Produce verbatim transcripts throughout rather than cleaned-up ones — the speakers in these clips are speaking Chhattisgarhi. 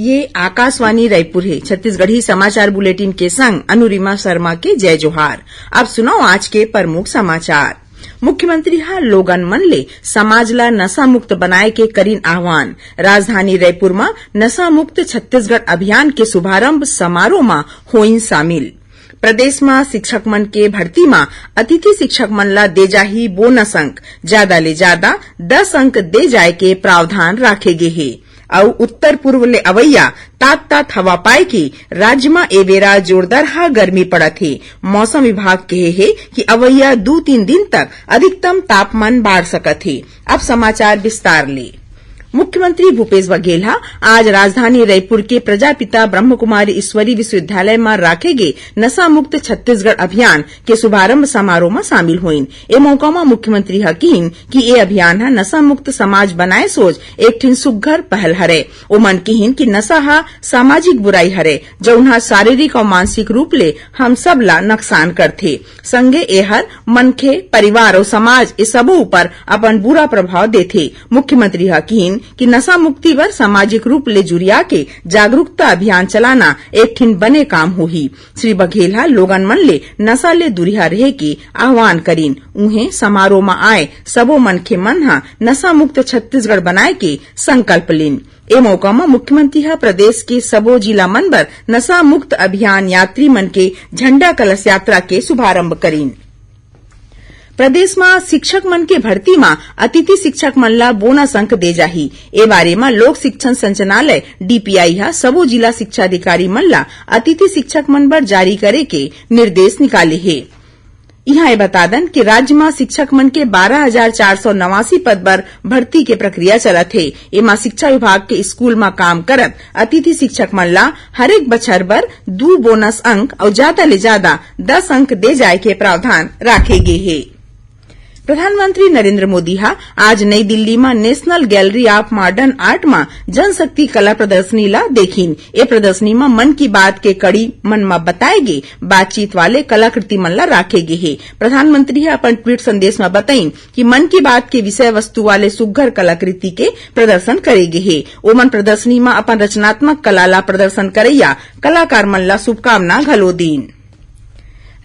ये आकाशवाणी रायपुर हे। छत्तीसगढ़ी समाचार बुलेटिन के संग अनुरिमा शर्मा के जय जोहार। अब सुनव आज के प्रमुख समाचार। मुख्यमंत्री ह लोगन मन ले समाज ला नशा मुक्त बनाए के करिन आह्वान। राजधानी रायपुर म नशा मुक्त छत्तीसगढ़ अभियान के शुभारंभ समारोह म होइन शामिल। प्रदेश म शिक्षक मन के भर्ती म अतिथि शिक्षक मन ला दे जाही बोनस अंक, जादा ले जादा दस अंक दे जाए के प्रावधान राखे गे हे। अउ उत्तर पूर्व ले अवइया तात तात हवा पाए के राज्य म ए बेरा जोरदार ह गर्मी पड़त हे। मौसम विभाग कहे हे कि अवइया दू तीन दिन तक अधिकतम तापमान बाढ़ सकत हे। अब समाचार विस्तार ले। मुख्यमंत्री भूपेश बघेल ह आज राजधानी रायपुर के प्रजापिता ब्रह्म कुमारी ईश्वरी विश्वविद्यालय म राखे गे नशा मुक्त छत्तीसगढ़ अभियान के शुभारंभ समारोह म शामिल होइन। ए मौका म मुख्यमंत्री ह किहिन कि ए अभियान ह नशा मुक्त समाज बनाए सोच एक ठिन सुग्घर पहल हरय। ओमन किहिन कि नशा ह सामाजिक बुराई हरय, जउन ह शारीरिक अउ मानसिक रूप ले हम सब ला नुकसान करथे। संगे एहर मनखे, परिवार अउ समाज, ए सबो ऊपर अपन बुरा प्रभाव देथे। मुख्यमंत्री ह किहिन कि नशा मुक्ति बर सामाजिक रूप ले जुरिया के जागरूकता अभियान चलाना एक ठिन बने काम होही। श्री बघेल ह लोगन मन ले नशा ले दुरिहा रहे के आह्वान करिन। उहें, समारोह म आए सबो मनखे मन ह नशा मुक्त छत्तीसगढ़ बनाए के संकल्प लीन। ए मौका म मुख्यमंत्री ह प्रदेश के सबो जिला मन बर नशा मुक्त अभियान यात्री मन के झंडा कलश यात्रा के शुभारंभ करिन। प्रदेश म शिक्षक मन के भर्ती म अतिथि शिक्षक मन ला बोनस अंक दे जाही। ए बारे म लोक शिक्षण संचालनालय, डीपीआई, ह सबो जिला शिक्षा अधिकारी मन ला अतिथि शिक्षक मन बर जारी करे के निर्देश निकाले हे। इहां ए बता दन कि राज्य म शिक्षक मन के बारह हजार चार सौ नवासी पद बर भर्ती के प्रक्रिया चलत हे। एमा शिक्षा विभाग के स्कूल म काम करत अतिथि शिक्षक मन ला हरेक बछर बर दू बोनस अंक अउ जादा ले जादा दस अंक दे जाए के प्रावधान राखे गे हे। प्रधानमंत्री नरेंद्र मोदी ह आज नई दिल्ली म National Gallery of Modern Art म जनशक्ति कला प्रदर्शनी ला देखिन। ए प्रदर्शनी म मन की बात के कड़ी मन म बताए गे बातचीत वाले कलाकृति मन ला राखे गे हे। प्रधानमंत्री ह अपन ट्वीट संदेश म बताइन कि मन की बात के विषय वस्तु वाले सुग्घर कलाकृति के प्रदर्शन करे गे हे। ओमन प्रदर्शनी म अपन रचनात्मक कला ला प्रदर्शन करइया कलाकार मन ला शुभकामना घलो दीन।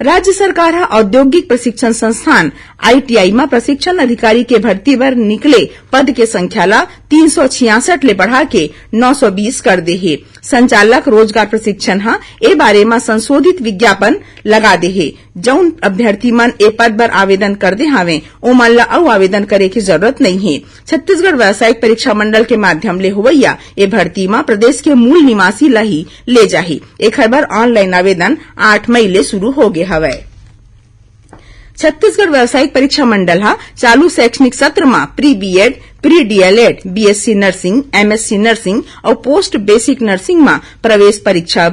राज्य सरकार ह औद्योगिक प्रशिक्षण संस्थान, आईटीआई, म प्रशिक्षण अधिकारी के भर्ती बर निकले पद के संख्या ला तीन सौ छियासठ ले बढ़ा के नौ सौ बीस कर दे हे। संचालक रोजगार प्रशिक्षण ह ए बारे म संशोधित विज्ञापन लगा दे हे। जउन अभ्यर्थी मन ए पद बर आवेदन कर दे हावें, ओमन ला अउ आवेदन करे के जरूरत नइ हे। छत्तीसगढ़ व्यावसायिक परीक्षा मंडल के माध्यम ले होवइया ए भर्ती म प्रदेश के मूल निवासी ला ही ले जाही। एखर बर ऑनलाइन आवेदन आठ मई ले शुरू हो गे हवय। छत्तीसगढ़ व्यावसायिक परीक्षा मंडल ह चालू शैक्षणिक सत्र म pre BEd, pre DElEd, BSc nursing, MSc nursing अउ पोस्ट बेसिक नर्सिंग म प्रवेश परीक्षा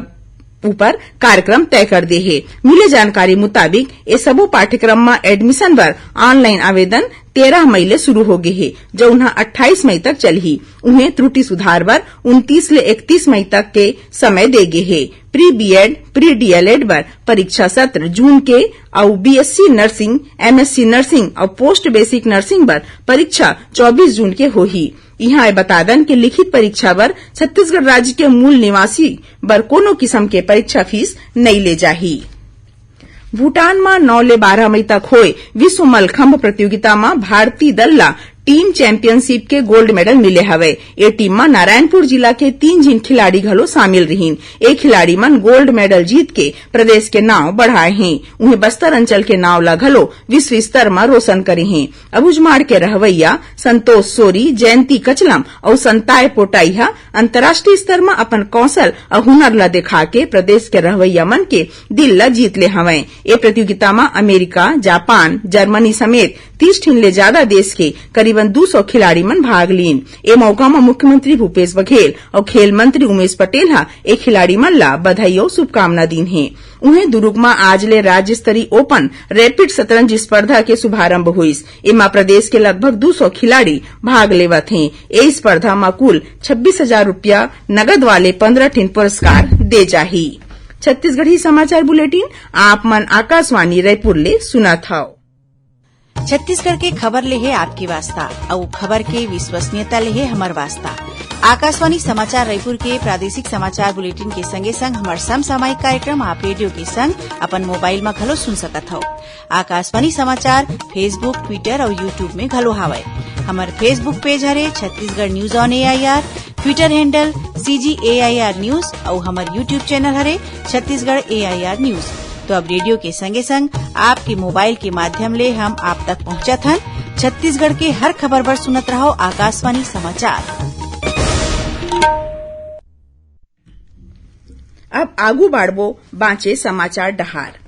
ऊपर कार्यक्रम तय कर दे हे। मिले जानकारी मुताबिक, ए सबो पाठ्यक्रम म एडमिशन बर ऑनलाइन आवेदन तेरह मई ले शुरू हो गे हे, जउन ह अट्ठाईस मई तक चलही। उहें, त्रुटि सुधार बर उनतीस ले इकतीस मई तक के समय दे गे हे। प्री बीएड, प्री डीएलएड बर परीक्षा सत्र जून के अउ बीएससी नर्सिंग, एमएससी नर्सिंग अउ पोस्ट बेसिक नर्सिंग बर परीक्षा चौबीस जून के होही। इहां ए बता दन कि लिखित परीक्षा बर छत्तीसगढ़ राज्य के मूल निवासी बर कोनो किसम के परीक्षा फीस नइ ले जाही। भूटान म नौ ले बारह मई तक होए विश्व मलखंभ प्रतियोगिता म भारतीय दल ला टीम चैंपियनशिप के गोल्ड मेडल मिले हवय। ए टीम म नारायणपुर जिला के तीन झिन खिलाड़ी घलो शामिल रिहीन। ए खिलाड़ी मन गोल्ड मेडल जीत के प्रदेश के नाव बढ़ाए हें। उहें, बस्तर अंचल के नाव ला घलो विश्व स्तर म रोशन करे हें। अबूझमाड़ के रहवइया संतोष सोरी, जयंती कचलम अउ संताय पोटाई ह अंतर्राष्ट्रीय स्तर म अपन कौशल अउ हुनर ला देखा के प्रदेश के रहवइया मन के दिल ला जीत ले हवंय। ए प्रतियोगिता म अमेरिका, जापान, जर्मनी समेत तीस ठिन ले जादा देश के करीबन दू सौ खिलाड़ी मन भाग लीन। ए मौका म मुख्यमंत्री भूपेश बघेल अउ खेल मंत्री उमेश पटेल ह ए खिलाड़ी मन ला बधाई अउ शुभकामना दीन हे। उहें, दुरूग म आज ले राज्य स्तरीय ओपन रैपिड शतरंज स्पर्धा के शुभारंभ होइस। एमा प्रदेश के लगभग दू सौ खिलाड़ी भाग लेवत हें। ए स्पर्धा म कुल छब्बीस हजार रुपया नगद वाले पंद्रह ठिन पुरस्कार दे जाही। छत्तीसगढ़ी समाचार बुलेटिन आप मन आकाशवाणी रायपुर ले सुनत हव। छत्तीसगढ़ के खबर ले हे आपके वास्ता, अउ खबर के विश्वसनीयता ले हे हमर वास्ता। आकाशवाणी समाचार रायपुर के प्रादेशिक समाचार बुलेटिन के संगे संग हमर समसामयिक कार्यक्रम आप रेडियो के संग अपन मोबाइल म घलो सुन सकत हव। आकाशवाणी समाचार Facebook, Twitter अउ YouTube में घलो हावय। हमर Facebook पेज हरे Chhattisgarh news on AIR, Twitter handle CG AIR news अउ हमर YouTube चैनल हरे छत्तीसगढ़ एआईआर न्यूज। तो अब रेडियो के संगे संग आपके मोबाइल के माध्यम ले हम आप तक पहुंचत हन। छत्तीसगढ़ के हर खबर बर सुनत रहव आकाशवाणी समाचार। अब आगू बाढ़बो बांचे समाचार डहार।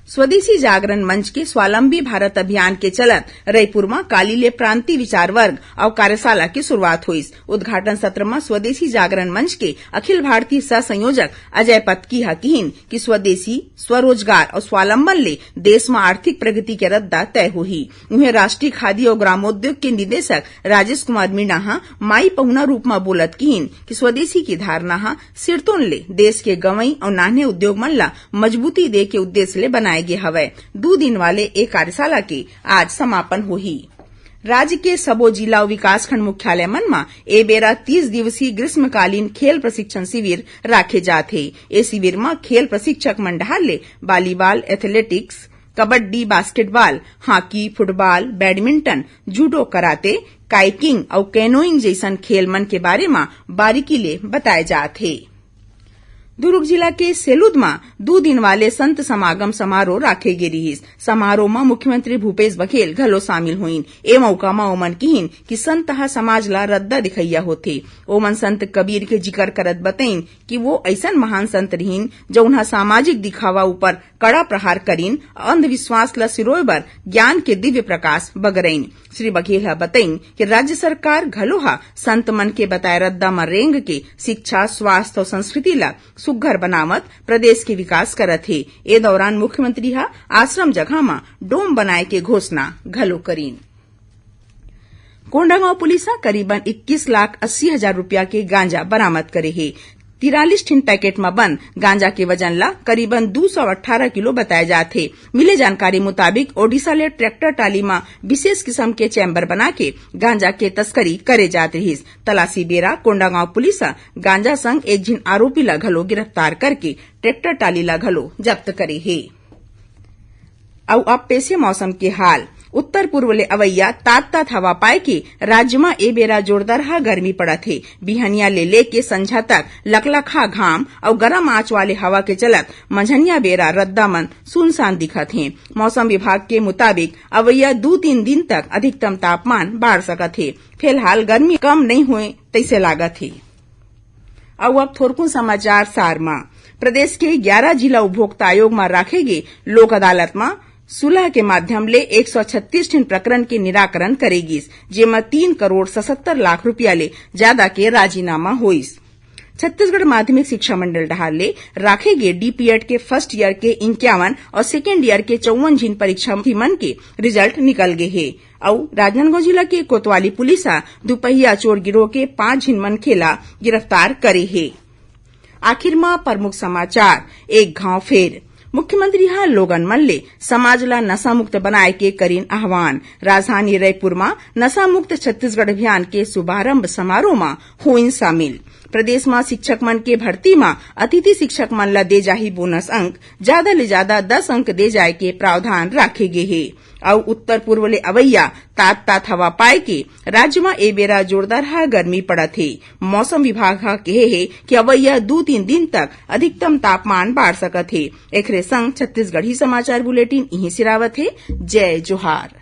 स्वदेशी जागरण मंच के स्वावलंबी भारत अभियान के चलत रईपुर म काली ले प्रांति विचार वर्ग अउ कार्यशाला के शुरुआत होइस। उद्घाटन सत्र म स्वदेशी जागरण मंच के अखिल भारतीय सह संयोजक अजय पत्की ह किहिन कि स्वदेशी, स्वरोजगार अउ स्वावलंबन ले देश म आर्थिक प्रगति के रद्दा तय होही। उहें, राष्ट्रीय खादी अउ ग्रामोद्योग के निदेशक राजेश कुमार मीणा ह माई पहुना रूप म बोलत किहिन कि स्वदेशी की धारणा ह सिरतोन ले देश के गंवई अउ नान्हे उद्योग मन ला मजबूती दे के उद्देश्य ले बनाए गे हवय। दू दिन वाले ए कार्यशाला के आज समापन होही। राज्य के सबो जिला अउ विकासखंड मुख्यालय मन म ए बेरा तीस दिवसीय ग्रीष्मकालीन खेल प्रशिक्षण शिविर राखे जात हे। ए शिविर म खेल प्रशिक्षक मन डहार ले volleyball, athletics, kabaddi, basketball, hockey, football, badminton, judo, कराते, काइकिंग अउ कैनोइंग जइसन खेल मन के बारे म बारीकी ले बताए जात हे। दुरूग जिला के सेलूद म दू दिन वाले संत समागम समारोह राखे गे रिहिस। समारोह म मुख्यमंत्री भूपेश बघेल घलो शामिल होइन। ए मौका म ओमन किहिन कि संत ह समाज ला रद्दा दिखइया होथे। ओमन संत कबीर के जिकर करत बतइन कि वो अइसन महान संत रिहिन, जउन ह सामाजिक दिखावा ऊपर कड़ा प्रहार करिन, अंधविश्वास ला सिरोय बर ज्ञान के दिव्य प्रकाश बगरइन। श्री बघेल ह बतइन कि राज्य सरकार घलो ह संत मन के बताए रद्दा म रेंग के शिक्षा, स्वास्थ्य अउ संस्कृति ला सुग्घर बनावत प्रदेश के विकास करत हे। ए दौरान मुख्यमंत्री ह आश्रम जगह म डोम बनाए के घोषणा घलो करिन। कोंडागांव पुलिस ह करीबन इक्कीस लाख अस्सी हजार रुपया के गांजा बरामद करे हे। तिरालीस ठिन पैकेट म बंद गांजा के वजन ला करीबन दू सौ अट्ठारह किलो बताए जात हे। मिले जानकारी मुताबिक, ओडिशा ले ट्रैक्टर टाली म विशेष किसम के चैम्बर बना के गांजा के तस्करी करे जात रिहिस। तलाशी बेरा कोंडागांव पुलिस ह गांजा संग एक झिन आरोपी ला घलो गिरफ्तार करके ट्रैक्टर टाली ला घलो जब्त करे हे। अउ अब पेश हे मौसम के हाल। उत्तर पूर्व ले अवइया तात-तात हवा पाए के राज्य म ए बेरा जोरदारहा गर्मी पड़त हे। बिहनिया ले लेके संझा तक लकलकहा घाम अउ गरम आंच वाले हवा के चलत मंझनिया बेरा रद्दा मन सुनसान दिखत हे। मौसम विभाग के मुताबिक अवइया दू तीन दिन तक अधिकतम तापमान बाढ़ सकत हे। फिलहाल गर्मी कम नइ होए तइसे लागत हे। अउ अब थोरकुन समाचार सार म। प्रदेश के ग्यारा जिला उपभोक्ता आयोग म राखे गे लोक अदालत म सुलह के माध्यम ले एक सौ छत्तीस ठिन प्रकरण के निराकरण करे गिस, जेमा तीन करोड़ सतहत्तर लाख रुपया ले जादा के राजीनामा होइस। छत्तीसगढ़ माध्यमिक शिक्षा मंडल डहार ले राखे गे डीपीएड के फर्स्ट ईयर के इंक्यावन अउ सेकेंड ईयर के चौवन झिन परीक्षार्थी मन के रिजल्ट निकल गे हे। अउ राजनांदगांव जिला के कोतवाली पुलिस ह दुपहिया चोर गिरोह के पांच झिन मनखे ला गिरफ्तार करे हे। आखिर म प्रमुख समाचार एक घांव फेर। मुख्यमंत्री ह लोगन मन ले समाज ला नशा मुक्त बनाए के करिन आह्वान। राजधानी रायपुर म नशा मुक्त छत्तीसगढ़ अभियान के शुभारंभ समारोह म होइन शामिल। प्रदेश म शिक्षक मन के भर्ती म अतिथि शिक्षक मन ला दे जाही बोनस अंक, जादा ले जादा दस अंक दे जाए के प्रावधान राखे गे हे। अउ उत्तर पूर्व ले अवइया तात तात हवा पाए के राज्य म ए बेरा जोरदारहा गर्मी पड़त हे। मौसम विभाग ह केहे हे कि अवइया दू तीन दिन तक अधिकतम तापमान बाढ़ सकत हे। एखरे संग छत्तीसगढ़ी समाचार बुलेटिन इहीं सिरावत हे। जय जोहार।